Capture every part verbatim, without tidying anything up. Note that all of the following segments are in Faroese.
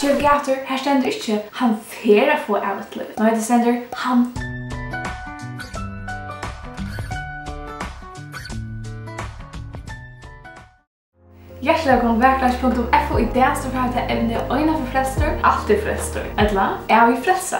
Gev gætur, her stendur ikki, "Hann fer at fáa ævigt lív." Nei, tað stendur, "Hann." Hjartaliga vælkomin til Vakurleiki punktum F O. Í dag skal vit hava tað evnið eina ferð frelstur, altíð frelstur. Ella, er vit frelsta?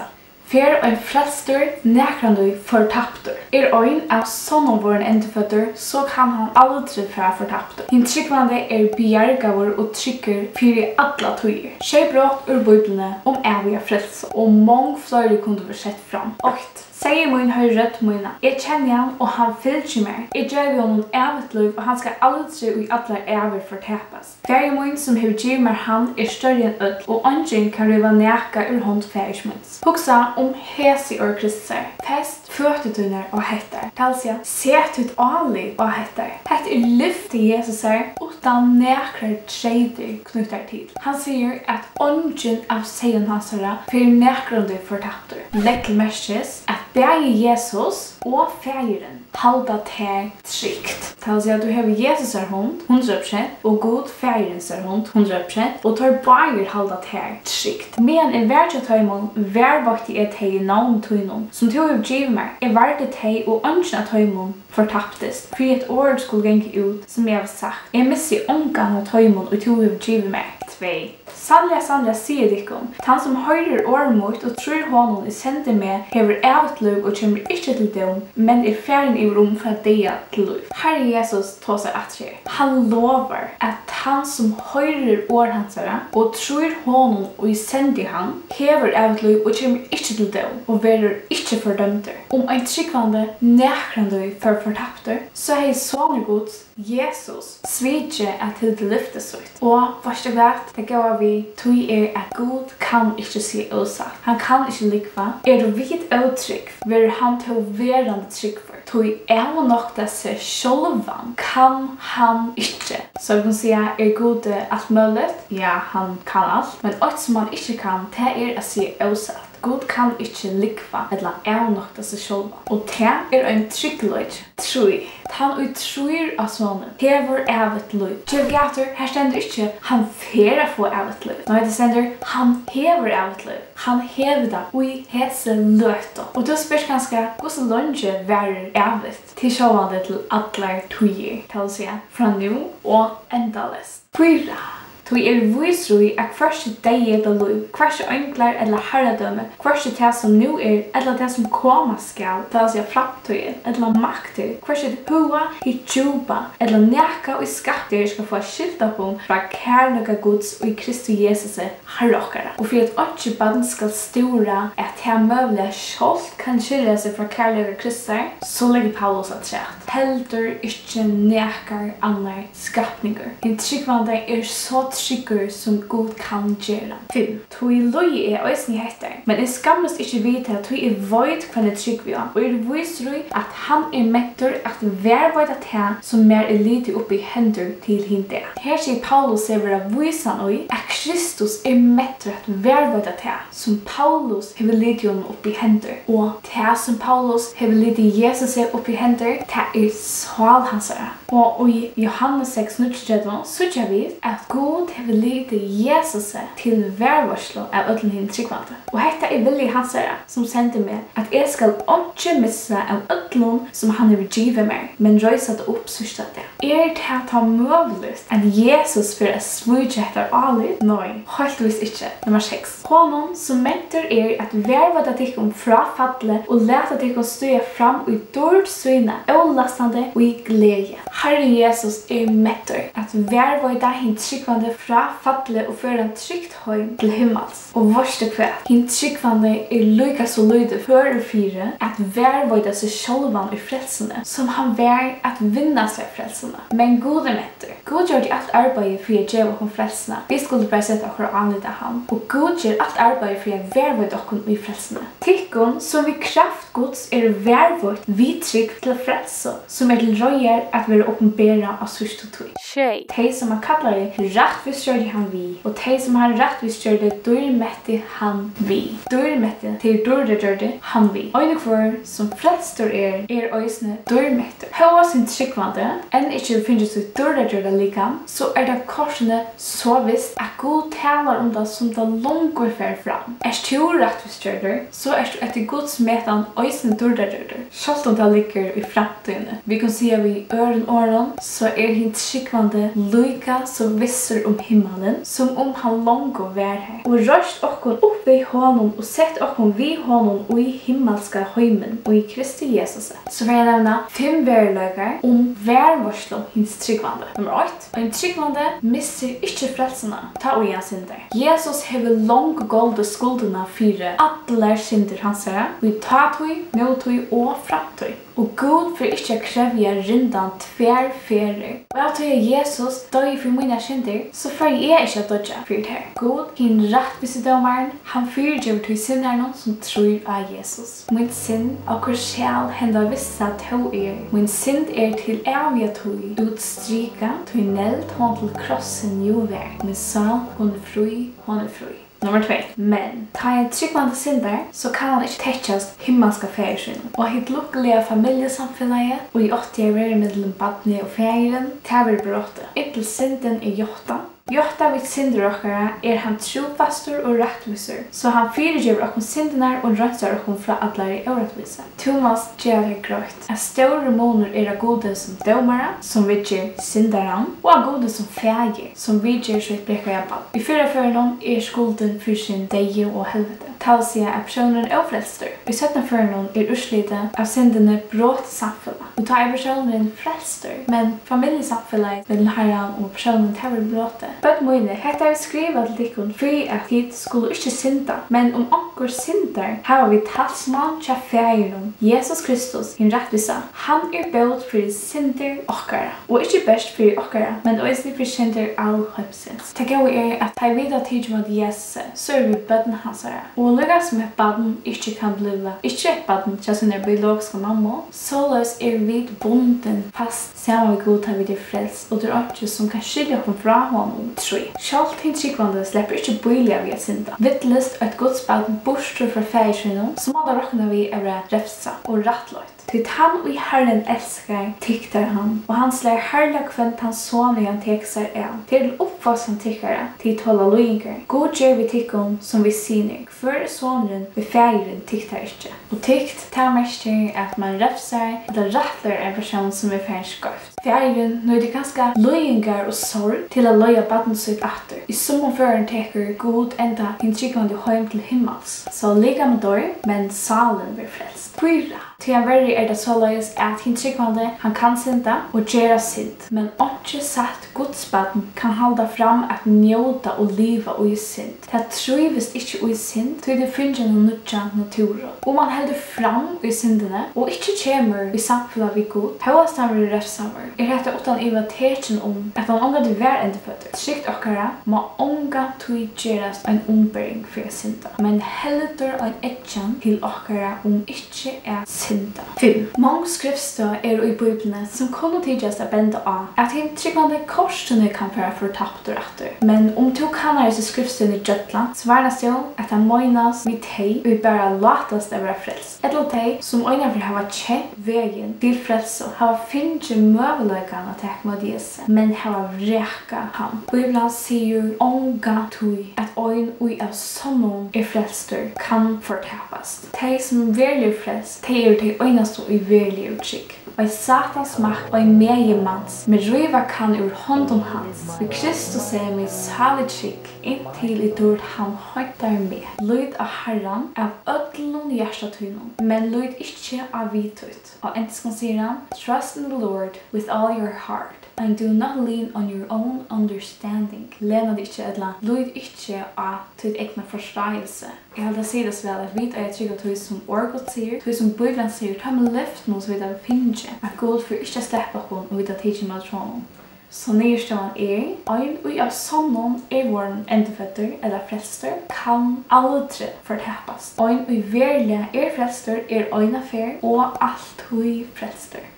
Fer ein frelstur nakrantíð fortaptur? Er ein av sonnum vorðin endurføddur, so kann hann aldri fara fortaptur. Hin trúgvandi er bjargaður og tryggur fyri alla tíðir. Sjey brot úr Bíbliuni um æviga frelsu, og mong fleiri kundu verið sett fram. Eitt. Seyður mín hoyrir rødd mína. Eg kenni hann, og hann fylgir mær. Eg gevi honum ævigt lív, og hann skal aldri í allar ævir fortapast. Faðir mín, sum hevur givið mær hann, er størri enn øll, og eingin kann ríva nakað úr hond Faðirs míns. Hugsa um hesi orð Kristusar. Fest føtur tínar á hettar. Tað vil siga, set títt álit á hettar. Hetta er lyfti Jesusar, uttan nakrar treytir knýttar til. Hann sigur, at eingin av seyðum hansara fer nakrantíð fortaptur. Legg til merkis, at bæði Jesus og Faðirin halda tær trygt. Tað vil siga, at tú hevur Jesusar hond, hundrað prosent, og Gud Faðirinsar hond, hundrað prosent, og teir báðir halda tær trygt. Meðan eg var hjá teimum, varðveitti eg tey í navni tínum, sum tú hevur givið mær. Eg vardi tey, og eingin av teimum fortaptist, fyri at orðið skuldi ganga út, sum eg havi sagt. Eg missi ongan av teimum, ið tú hevur givið mær. Tvey. Sanniliga, sanniliga, sigi eg tykkum, tann, sum hoyrir orð mítt og trýr honum, ið sendi meg, hevur ævigt lív og kemur ikki til dóm, men er farin yvir um frá deyða til lív. Harrin Jesus tosar aftur her. Hann lovar, at tann, sum hoyrir orð hansara og trýr honum, ið sendi hann, hevur ævigt lív og kemur ikki til dóm og verður ikki fordømdur. Um ein trúgvandi nakrantíð fór fortaptur, so hevði Sonur Guds, Jesus, svikið at hilda lyfti sítt. Og veitst tú hvat? Tað góða við tí er, at Gud kann ikki siga ósatt. Hann kann ikki lúgva. Eru vit ótrúgv, verður hann tó verandi trúgvur. Tí avnokta seg sjálvan kann hann ikki. So vit kunnu siga, er Gudi alt møguligt? Ja, hann kann alt. Men eitt, sum hann ikki kann, tað er at siga ósatt. Gud kann ikki lúgva ella avnokta seg sjálvan. Og tað er ein tryggleiki. Trý. Tann, ið trýr á Sonin, hevur ævigt lív. Gev gætur, her stendur ikki, hann fer at fáa ævigt lív. Nei, tað stendur, hann hevur ævigt lív. Hann hevur tað í hesi løtu. Og tú spyrt kanska, hvussu leingi varir ævigt? Tað er sjálvandi til allar tíðir, tað vil siga, frá nú og endaleyst. Fýra. Tí eg eri vísur í, at hvørki deyði ella lív, hvørki einglar ella harradømi, hvørki tað, sum nú er, ella tað, sum koma skal, tað vil siga, framtíðin, ella maktir, hvørki hitt høga, hitt djúpa, ella nakað, ið skapt er, skal fáa skilt okkum frá kærleika Guds í Kristi Jesusi, Harra okkara. Og fyri at einki barn skal stúra, at tað møguliga sjálvt kann skilja seg frá kærleika Kristusar, so leggur Paulus afturat: Heldur ikki nakar annar skapningur. Hin trúgvandi er so tryggur, sum Gud kann gera. Fimm. Tí líði eg eisini hettar, men eg skammist ikki við tað, tí eg veit, hvønn eg trúgvi á, og eri vísur í, at hann er mentur at varðveita tað, sum mær er litið upp í hendur til hin dag. Her sigur Paulus seg vera vísan í, at Kristus er mentur at varðveita tað, sum Paulus hevur litið honum upp í hendur. Og tað, sum Paulus hevur litið Jesusi upp í hendur, tað er sál hansara. Og í Jóhannes seks níggjuogtretivu síggja vit, at Gud hevur litið Jesusi til varðveitslu av øllum hinum trúgvandi. Og hetta er vilji hansara, sum sendi meg, at eg skal einki missa av øllum, sum hann hevur givið mær, men reisa tað upp síðsta dag. Er tað tá møguligt, at Jesus fer at svíkja hetta álit? Nei, heilt víst ikki. Nummar seks. Honum, sum mentur er at varðveita tykkum frá falli og lata tykkum stíga fram í dýrd sína, ólastandi í gleði. Harrin Jesus er mentur at varðveita hin trúgvandi frá falli og føra hann trygt heim til himmals. Og veitst tú hvat? Hin trúgvandi er líka so lítið førur fyri at varðveita seg sjálvan í frelsuni, sum hann var at vinna sær frelsuna. Men Gud er mentur. Gud gjørdi alt arbeiðið fyri at geva okkum frelsuna. Vit skuldu bara seta okkara álit á hann. Og Gud ger alt arbeiðið fyri at varðveita okkum í frelsuni. Tykkum, sum við kraft Guds eru varðveitt við trúgv til frelsu, sum er til reiðar at vera opinberað á síðstu tíð. Sjey. Tey, sum hann kallaði, rættvísgjørdi hann við, og tey, sum hann rættvísgjørdi, dýrmeti hann við. Dýrmeti, tað er dýrdargjørdi hann við. Ein og hvør, sum frelstur er, er eisini dýrmettur. Hóast hin trúgvandi enn ikki hevur fingið sítt dýrdargjørda likam, so er tað kortini so vist, at Gud talar um tað, sum tað longu fer fram. Ert tú rættvísgjørdur, so ert tú eftir Guds metan eisini dýrdargjørdur, sjálvt um tað liggur í framtíðini. Vit kunnu siga við øðrum orðum, so er hin trúgvandi líka so vissur um himmalin, sum um hann longu var har, og reist okkum upp við honum og sett okkum við honum í himmalska heimin í Kristi Jesusi. So fari eg at nevna fimm veruleikar um varðveitslu hins trúgvandi. Nummar eitt. Ein trúgvandi missir ikki frelsuna, tá ið hann syndar. Jesus hevur longu goldið skuldina fyri allar syndir hansara, í tátíð, nútíð og framtíð. Og Gud fer ikki at krevja rindan tvær ferðir. Og av tí at Jesus doyði fyri mínar syndir, so fari eg ikki at doyggja fyri tær. Gud, hin rættvísi dómarin, hann fyrigevur tí syndarunum, sum trýr á Jesus. Mín synd, okkurt skal henda vissa tó er. Mín synd er til æviga tíð útstrikað, tí neld hon til krossin jú var. Mín sál, hon er frí, hon er frí. Nummar tvey. Men tá ein trúgvandi syndar, so kann hann ikki tekkjast himmalska Faðir sínum. Og hitt lukkuliga familjusamfelagið, ið átti at verið millum barnið og faðirin, tað verður brotið. Inntil syndin er játtað, játta vit syndir okkara, er hann trúfastur og rættvísur, so hann fyrigevur okkum syndirnar og reinsar okkum frá allari órættvísi. Tú mást gera tær greitt, at stórur munur er á Gudi sum dómara, sum viðger syndaran, og á Gudi sum faðir, sum viðger sítt brekkaða barn. Í fyrra førinum er skuldin fyri synd deyði og helviti, tað vil siga, at persónurin er ófrelstur. Í seinna førinum er úrslitið av syndini brotið samfelag, og tá er persónurin frelstur, men familjusamfelagið millum Harran og persónin, tað verður brotið. Børn míni, hetta havi eg skrivað til tykkum, fyri at tit skulu ikki synda. Men um onkur syndar, hava vit talsmann hjá Faðirinum, Jesus Kristus, hin rættvísa. Hann er bót fyri syndir okkara, og ikki bert fyri okkara, men eisini fyri syndir alheimsins. Tað góða er, at tá ið vit hava tikið ímóti Jesusi, so eru vit børn hansara. Og líka sum eitt barn ikki kann bliva ikki eitt barn hjá síni biologisku mammu, soleiðis eru vit bundin fast saman við Gud, tá vit eru frelst, og tað er einki, sum kann skilja okkum frá honum. Trý. Sjálvt hin trúgvandi sleppur ikki bíliga við at synda. Villist eitt Guds barn burtur frá faðir sínum, so má tað rokna við at verða revsað og rættleitt. Tí tann, ið Harrin elskar, tiktar hann, og hann slær harðliga hvønn tann son, ið hann tekur sær av. Tað er til uppfostran tykkara, tit tola líðingar. Gud ger við tykkum sum við synir. Hvør er sonurin, ið faðirin tiktar ikki? Og tikt, tað merkir, at mann revsar ella rættleiðir ein persón, sum er farin skeivt. Faðirin nýtir kanska líðingar og sorg til at leiða barn sítt aftur. Í summum førum tekur Gud enda hin trúgvandi heim til himmals, so likamið doyr, men sálin verður frelst. Fýra. Tíverri er tað soleiðis, at hin trúgvandi, hann kann synda og gera synd, men einki satt Guds barn kann halda fram at njóta og liva í synd. Tað trívist ikki í synd, tí tað er fingið eina nýggja natúru. Um mann heldur fram í syndini og ikki kemur í samfelag við Gud, hóast hann verður revsaður, er hetta uttan iva tekin um, at hann ongantíð var endurføddur. Trúgv okkara má ongantíð gerast ein umbering fyri at synda, men heldur ein eggjan til okkara um ikki at synda. Fimm. Mong skriftstøð eru í Bíbliuni, sum kunnu tykjast at benda á, at hin trúgvandi kortini kann fara fortaptur aftur. Men um tú kannar hesi skriftstøðini gjølla, so varnast tú, at tað meinast við tey, ið bara látast at vera frelst, ella tey, sum einaferð hava kent vegin til frelsu, hava fingið møguleikan at taka ímóti Jesusi, men hava vrakað hann. Bíblian sigur ongantíð, at ein, ið av sonnum er frelstur, kann fortapast. Tey, sum veruliga eru frelst, tey eru tey einastu, ið veruliga eru trygg. Ei Satans makt, ei megi mans, meg ríva kann úr hondum hans. Við Kristusi er mín sála trygg, inntil eg dýrd hann heimtar meg. Lít á Harran av øllum hjarta tínum, men lít ikki á vit títt. Á enskum sigur hann, "Trust in the Lord with all your heart, and do not lean on your own understanding." Lena teg ikki, ella lít ikki á títt egna forståelse. Eg haldi, at siga tað so væl, at vit eiga at trúgva tí, sum orð Guds sigur, tí, sum Bíblian sigur, teimum løftunum, sum vit hava fingið, at Gud fer ikki at sleppa okkum, um vit hava tikið ímóti honum. So niðurstøðan er, ein, ið av sonnum er vorðin endurføddur ella frelstur, kann aldri fortapast. Ein, ið veruliga er frelstur, er eina ferð og altíð frelstur.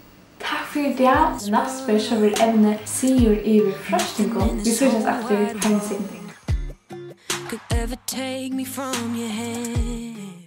Takk fyri í dag. Næstu ferð so verður evnið sigur yvir freistingum. Vit síggjast aftur. Farvæl, signing. Could ever take me from your hand.